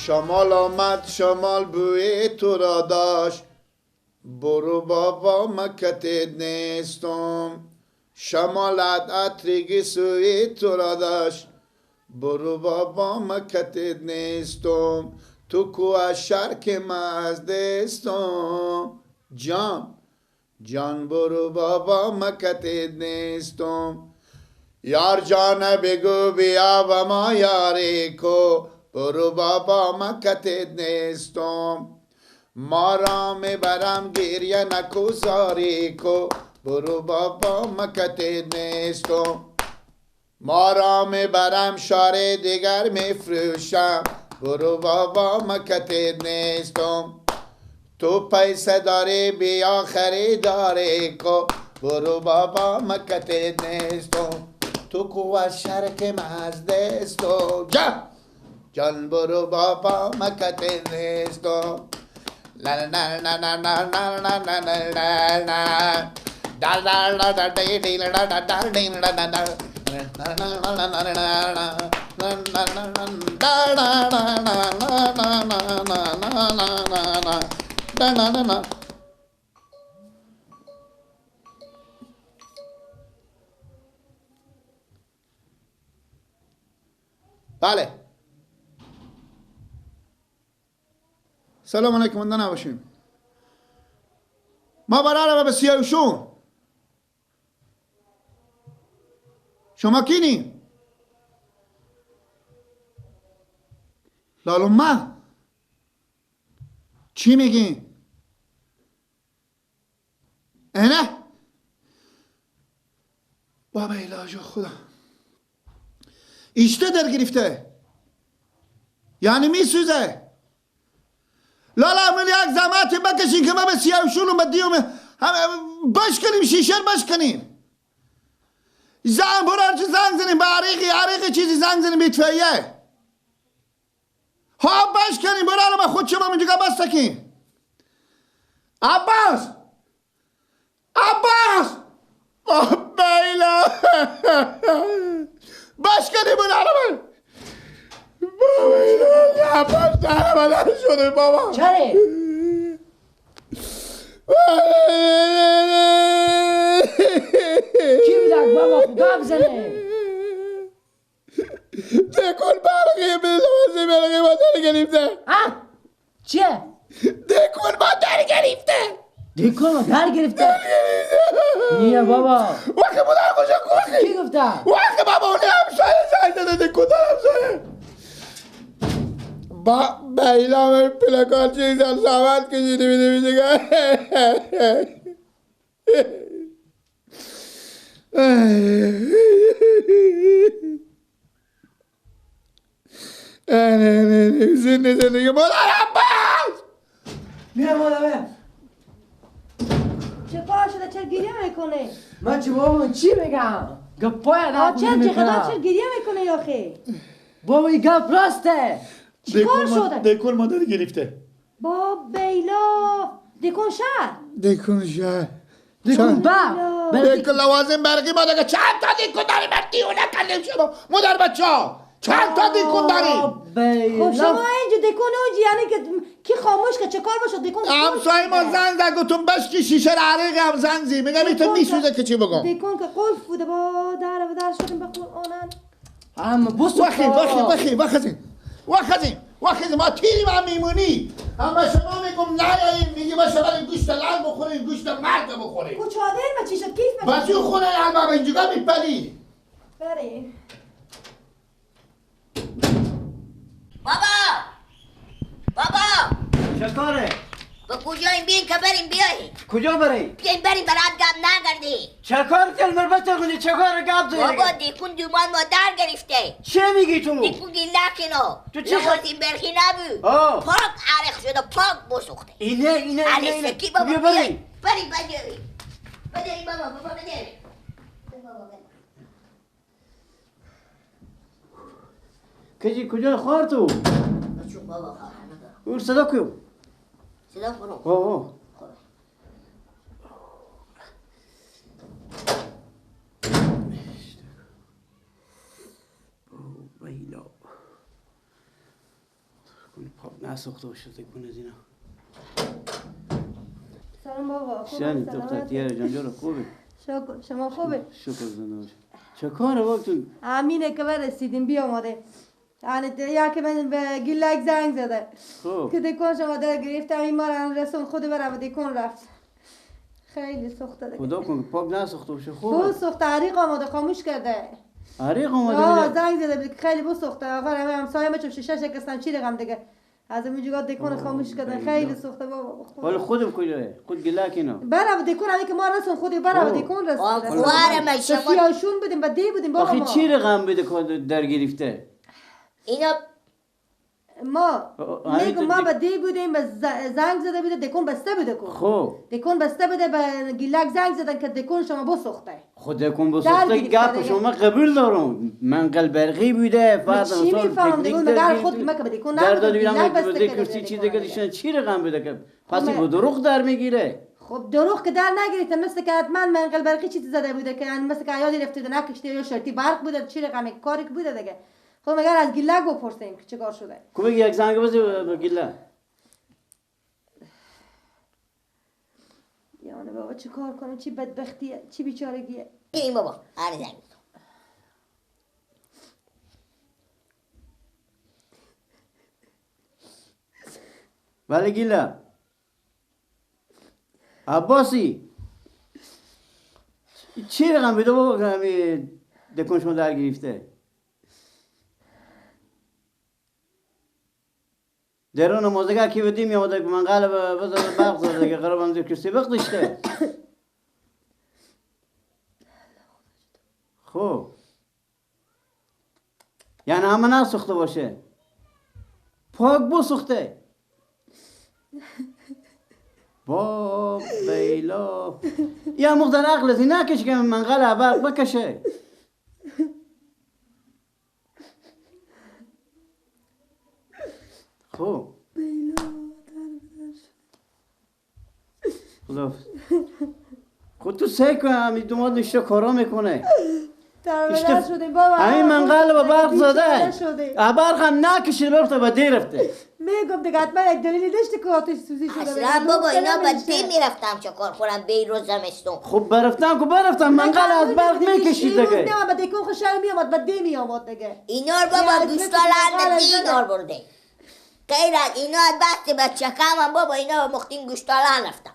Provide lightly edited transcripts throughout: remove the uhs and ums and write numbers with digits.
شمال آمد شمال بوی تو را داشت، برو بابا مکتت نیستم. شمالت عطر سوی تو را داشت، برو بابا مکتت نیستم. تو کو از شرک از دستم، جان جان برو بابا مکتت نیستم. یار جان بگو بیا و ما یاری کو، برو بابا مکتت نیستم. ما را میبرم گریه نکو زاری کو، برو بابا مکتت نیستم. ما را میبرم شار دیگر میفروشم، برو بابا مکتت نیستم. تو پیسه داری بیا خریداری کو، برو بابا مکتت نیستم. تو کو از شرک از دستم، جان جان برو بابا مکتت نیستم. لا لا لا لا لا لا لا لا لا لا دا دا دا دا دی دی لا دا دا دی لا دا دا لا لا لا لا لا لا لا لا. بله سلام علیکم، مونده نباشیم. ما برای به سیاوشون. شما کینی؟ لالومه چی میگی؟ اینه؟ بابا الهی خدا ایشته در گرفته، یعنی میسوزه. لالا من یک زحمتی بکشین که ما به سیاوشون اومدیم بشکنیم، شیشه بشکنیم. زنگ برو هرچی زنگ زنیم به عریقی عریقی چیزی زنگ زنیم به اطفائیه. ها بشکنیم برو الان خود شما اینجا بستکیم. عباس عباس بیلا بشکنیم برو الان. بابا اینا عباس در بدن شده بابا. چرا؟ کی بودک بابا خوب گپ زنه؟ دکون برقی به لوازم برقی با در گرفته. ها؟ چیه؟ دکون با در گرفته. دکون با در گرفته؟ نیه بابا. وقتی مادر کجا کوخی؟ کی گفته؟ وقتی بابا اونی همسایه زنگ زده دکون در همسایه. با بیلا من پلاکار چیزم زحمت کشیدی میده میده. نه زنده زندگی مادر عباس میرم مادر. چه کار شده؟ چرا گریه میکنه؟ من چی بابا چی میگم؟ گپای نه چرا چه خدا چرا گریه میکنه آخه؟ بابا این گپ راسته. چیکار شده؟ دکون مادر گرفته. با بیلا دکون شهر. دکون شهر. دکون برق. دکون لوازم برقی ما دیگه چند تا دکون داری بر دیونه کردیم شما مادر بچه‌ها. چند تا دکون داریم؟ خب شما اینجا دکون اونجا یعنی که کی خاموش که چه کار باشه دکون؟ همسایه ما زنگ زد گفتم بشکی شیشه رو عریق هم زنگ زی میگم این تو میسوزه که چی بگم؟ دکون که قلف بوده با در و در شدیم به قرآنن. اما بس وخی وخی وخی وخی وخی وخی ما تیریم هم میمونی اما شما میگم نیاییم میگی باشه بریم گوشت لنگ بخوریم گوشت مرد بخوریم. کو چادر ما چی شد کیف ما بچه خونه الباب اینجا میپلی. بریم بابا بابا چه کاره؟ با کجاییم بیاین که بریم بیاییم. کجا بریم؟ بیاین بریم برات گپ نگردی. چه کار تل مربت کنی؟ چه کار گپ زدی؟ بابا دیکون دومان ما در گرفته. چه میگی تو؟ دیکون گیلکینو تو چه لوازم برخی نبود. پاک عرق شده پاک بسوخته. اینه اینه اینه اینه بابا بیا بریم بریم بریم بریم بابا بابا بریم. کجی کجا خوار تو؟ چون بابا خواهر ندارم. اون صدا کیو؟ صدا کنم. آه پاک نسوخته باشه تکون از اینا. سلام بابا. شنی دختر دیار جان جور خوبه؟ شکر. شما خوبه؟ شکر زنده باشه. چه کاره وقتون؟ امینه که برسیدیم بیامده. یعنی یا که من به گیلک زنگ زده. خب که دکان شما در گرفتم این ما را رسون خود برم دکان رفت. خیلی سخته دیگه. خدا کن پاک نسوخته باشه. خوبه. سوخته عریق آماده خاموش کرده. عریق آماده. زنگ زده بود خیلی بو سوخته. آقا همسایه ما چه شیشه شکستن چی رقم دیگه. از اونجا دکون خاموش کردن خیلی سوخته بابا. حالا خودم کجاه؟ خود گلک اینا. برا دکون همین که ما رسون خودی برا دکون رسون. خوارم شما سیاشون بودیم با دی بودیم بابا. آخه چی رقم بده که در گرفته؟ اینا ما میگم ما با دی بودیم زنگ زده بوده دکون بسته بوده کو. خب دکون بسته بوده به گیلک زنگ زدن که دکون شما بسوخته. خود دکون بسوخته گپ شما قبول دارم. منقل برقی بوده فرض مثال تکنیک در خود ما که دکون در داد بیرم بوده چی دیگه دیشن چی رقم بوده که پس این دروغ در میگیره. خب دروغ که در نگرفته مثل که حتما منقل برقی چیزی زده بوده که مثل که یادی رفته نکشته یا شرطی برق بوده چی رقم کاری بوده دیگه. خب مگر از گیلک بپرسیم که چیکار شده؟ کو یک زنگ بزن به گیلک. یعنی بابا چیکار کنم؟ چی بدبختیه، چی بیچارگیه. این بابا آره زنگ. بله گیلک. عباسی چی رقم بده بابا که همین دکون شما در گرفته؟ درون موزیکا کی بدیم یا مدرک من قلب بزن برق زده که قربان زیر کرسی بق داشته. خب یعنی همه نسوخته باشه پاک بسوخته. با بیلا یا مقدار عقل از نکشه که منقل برق بکشه. خب خدا خود تو سعی کن همین دوماد نشته کارا میکنه. در شده بابا. همین منقل با برق زده. برق هم نکشید برفته با دی رفته. میگم دیگه حتما یک دلیلی داشته که آتش سوزی شده. اصلا بابا اینا با دی میرفتم چه کار خورم بی روز زمستون. خب برفتم که برفتم منقل از برق میکشید دیگه. میامد با دکون خوشحال میامد با دی میامد دیگه. اینا بابا دوستا لند دی نار برده. غیر از اینا بس بچه کم بابا اینا مختین گوشتالان رفتم.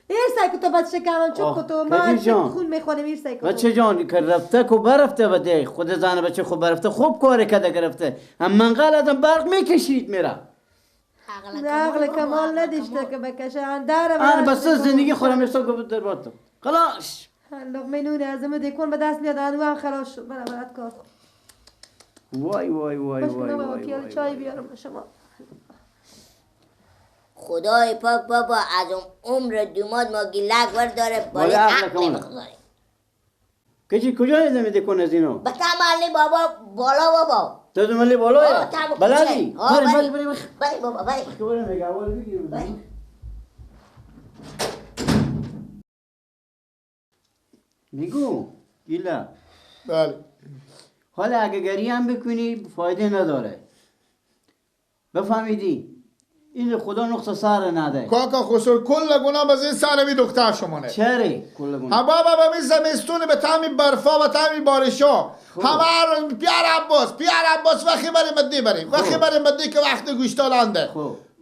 ایرسای که تو بچه کمم چوب تو ما خون میخوریم. ایرسای که بچه جان که رفته که برفته بده خود زن بچه خوب برفته خوب کار کرده گرفته هم منقل ازم برق میکشید میره. عقل کمال نداشته که بکشه در انا بس زندگی خورم ایرسای که در باتم خلاص لقمه نون ازم دکون به دست میاد انو خلاص شد. برا برات کار. وای وای وای وای وای چای بیارم به شما. خدای پاک بابا از اون عمر دوماد ما گیلک ور داره بالا عقل نمیخوره. کجی کجا نمیده کن از اینو؟ به تمالی بابا بالا بابا. تو تمالی بالا؟ بلدی؟ بری بری بری بری بابا بری. که برم میگه اول بگیر. میگو گیلا. بله. حالا اگه گری هم بکنی فایده نداره. بفهمیدی؟ این خدا نقطه سر نده. کاکا خسرو کل گناه از این سر می دختر شمانه. چرا کل گناه؟ بابا با می زمستون به تعمی برفا و تعمی بارشا. همه پیار عباس پیار عباس وقتی بریم مدی بریم وقتی بریم مدی که وقت گوشتالنده.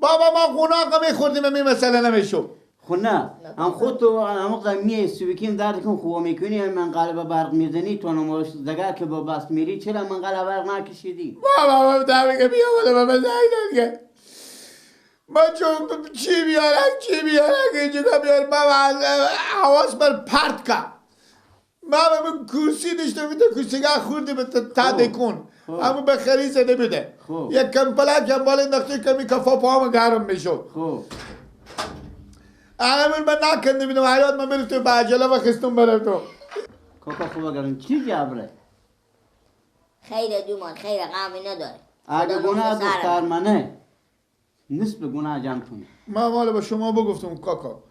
بابا ما گناه میخوردیم می مسئله نمیشو. خب نه هم خود تو هم می سویکین درد کن خوب میکنی من قلب برق میزنی تو نماش دگر که با بس میری چرا من قلب برق نکشیدی؟ بابا بابا در میگه بیا بابا زنگ من چون چی بیارم چی بیارم اینجا بیارم من حواس بر پرت کم من کرسی داشتم میده کرسی خوردی به تا دکون اما به خری زده بوده یک کمپلک هم بالا انداخته کمی کفا پاهم گرم میشد. همون من نکنده بیدم حیات من برفتم به عجله و خستون برفتم. کاکا خوب گرم چی جبره؟ خیر دومان خیر غمی نداره. اگه گناه دختر منه نصف گناه جمع کنه. من مال با شما بگفتم کاکا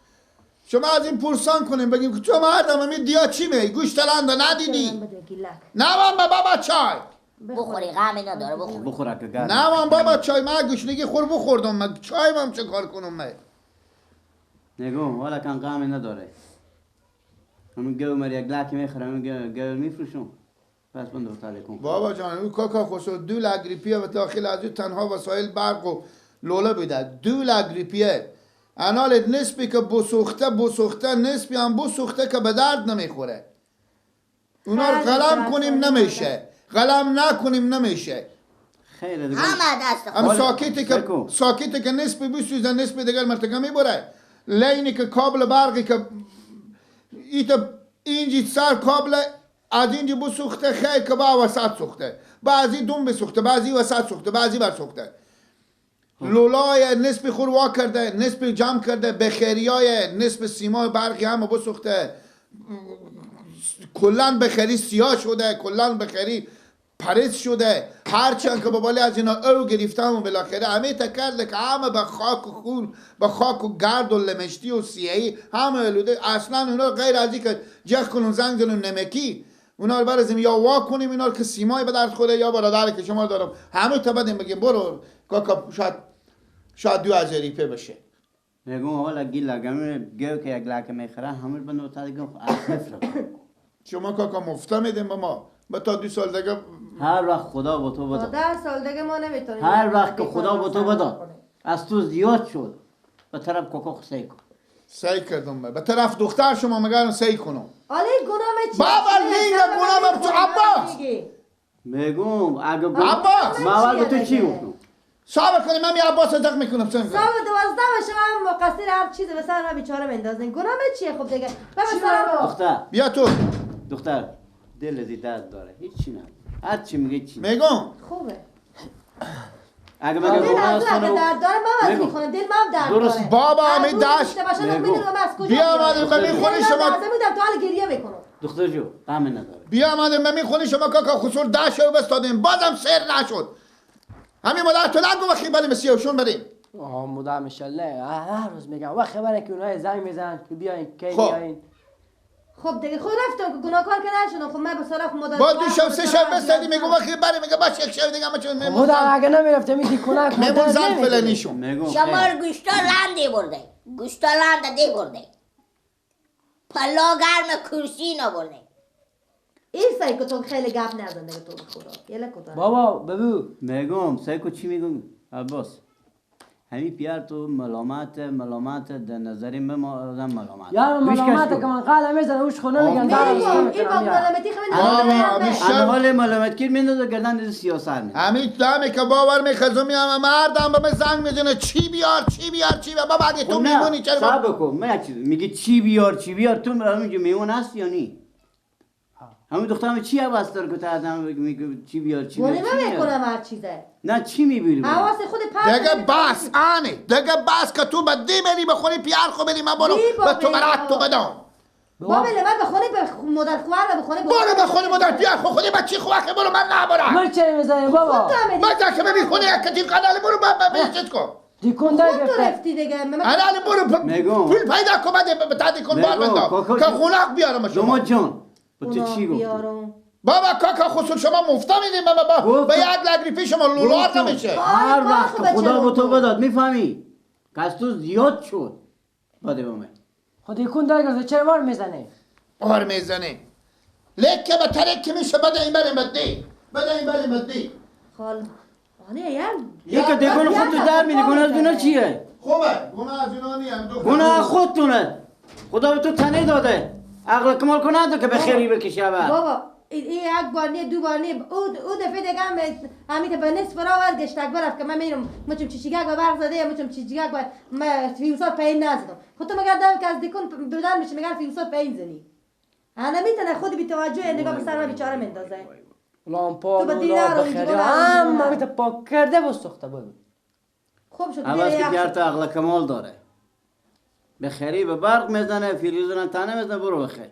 شما از این پرسان کنیم بگیم که تو مردم می دیا چی می گوشت لنده ندیدی؟ نه من بابا چای بخوری غم نداره بخور. بخور که گرم. نه من بابا چای من گشنگی خور بخوردم، من چای من چه کار کنم من؟ نگم والا کن غم نداره. همون گو مر یک لک میخرم، همون گو میفروشم. بس بند کن. بابا جان اون کاکا خسرو 2 لک ریپیه و داخل از او تنها وسایل برق و لوله بوده. 2 لک ریپیه. انال نسبی که بسوخته نسبی هم بسوخته که به درد نمیخوره. اونا رو قلم کنیم نمیشه، قلم نکنیم نمیشه. خیلی دیگه. همه دست هم ساکتی که نسبی بسوزه نسبی دیگر مرتکه میبره. لینی که کابل برقی که ایتا اینجی سر کابل از اینجا بسوخته خیر که با وسط سوخته، بعضی دوم بسوخته، بعضی وسط سوخته، بعضی بر سوخته. لولای نصف خور وا کرده، نصف جمع کرده، بخیریای نصف سیمای برقی هم بسوخته، کلا بخیری سیاه شده، کلا بخیری پرس شده. هرچند که بابالی از اینا او گرفتم و بالاخره همه تکرده که همه به خاک و خون، به خاک و گرد و لمشتی و سیاهی همه الوده. اصلا اونا غیر از این که جخ کنون زنگ زنون نمکی اونا رو برزیم یا وا کنیم اینا رو که سیمای به درد خوره یا برادر که شما دارم همه تا بدیم بگیم برو کاکا شاید 2000 ریپه بشه. میگم حالا گیل لگم گو که یک لک میخره همه بندو تا دیگه شما کاکا مفته میدیم به ما با تا 2 سال دیگه. هر وقت خدا با تو بداد. 10 سال دیگه ما نمیتونیم. هر وقت که خدا با تو بداد از تو زیاد شد به طرف کاکا سعی کن. سعی کردم به طرف دختر شما مگرم سعی کنم. آله گناه چی؟ بابا لینگ گناه تو عباس. میگم اگه عباس ما اول به تو چی گفتم؟ صبر کنیم من می عباس زخم میکنم. صبر 12 باشه من مقصر هر چیز به سر من بیچاره مندازین. گناه چیه خب دیگه؟ بابا دختر بیا تو. دختر دل زی درد داره هیچ نه. هر چی میگه چی میگم خوبه. اگه مگه گناه درد داره من از میخونم دل من درد داره. بابا همه دشت بیا آمدیم به میخونی شما میدم تا حال گریه میکنم. دختر جو غم نداره. بیا آمدیم به میخونی شما کاکا خسرو 10 شو بستادیم بازم سر نشد. همین مادر تو نگو وقتی بریم سیاوشون بریم. آه مادر مشالله هر روز میگم وقتی خبره که اونها زنگ میزنن که بیاین کی بیاین. خب دیگه خود رفتم که گناهکار که نشدم. خب من به سراغ مادر با 2 شب 3 شب بستادی میگم وقتی بریم میگه باش یک شب دیگه ما چون میمون مادر اگه نمیرفتم میگی کنک میمون زن فلانیشون. شما گوشتا لنده برده، گوشتا لنده دی برده، پلا گرم کرسی نبرده. این سایکو تو خیلی گپ نزن دیگه تو خدا یلا کتا. بابا ببو میگم سایکو چی میگم عباس همین پیار تو ملامت ملامت در نظر من آدم ملامت یا ملامت که من قال میزنه اوش خونه میگن در این با ملامتی خمین حال ملامت کی میندازه گردن سیاست می همین دمه که باور میخزم هم مردم به من زنگ میزنه چی بیار چی بیار چی بیار. بابا اگه تو میمونی چرا صبر کن من چیز میگه چی بیار چی بیار تو همینجا میمون هست یا نی؟ همین دخترم چی حواس داره که تا آدم میگه چی بیار چی بیار؟ من میکنم هر چیزه. نه چی میبینی؟ حواس خود پرت دیگه بس آنه دیگه بس که تو بدی بری بخوری پیار خو بری من برو به تو برات تو بدم. بابا من بخونه به مادر خوار بخونه برو بخونه مادر پیار خو خودی بچی خو برو من نبرم. من چه میزنی بابا؟ من که ببین خونه یک کتیب قنال برو با چیز کن. دیکون دای تو رفتی دیگه الان برو پول پیدا کن بده به تعدی کن بار بندا که خونق بیارم شما. جان تو چی گفتی؟ بابا کاکا خصوص شما مفته میدیم بابا به 1 لک ریپی شما لولار نمیشه. هر وقت خدا به تو بداد میفهمی که از تو زیاد شد بده به من. خودی کن دای گرفته چرا بار میزنه؟ بار میزنه لکه به ترک میشه بده این بریم بده بده این بریم بده. خال آنه یار یک دیگه خود تو در میدی گناه از اینا چیه؟ خوبه گناه از اینا نیم گناه خودتونه. خدا به تو تنه داده عقل کمال کنه که به خیری بکشه. بابا این یک بار نه 2 بار نه او دفعه دیگه هم همین به نصف را گشتک برفت که من میرم مچم چیچیگک و برق زده مچم چیچیگک و ما فیوسات پایین نزدم. خود تو مگر دم که از دیکون بودن میشه مگر فیوسات پایین زنی. انا میتونه خود بی توجه نگاه به سر من بیچاره مندازه. لامپا لولا بخیری هم میته پاک کرده و سوخته بود. خوب شد. عوض که بیار تو عقل کمال داره به خیری به برق میزنه فریزون تنه میزنه برو بخیر.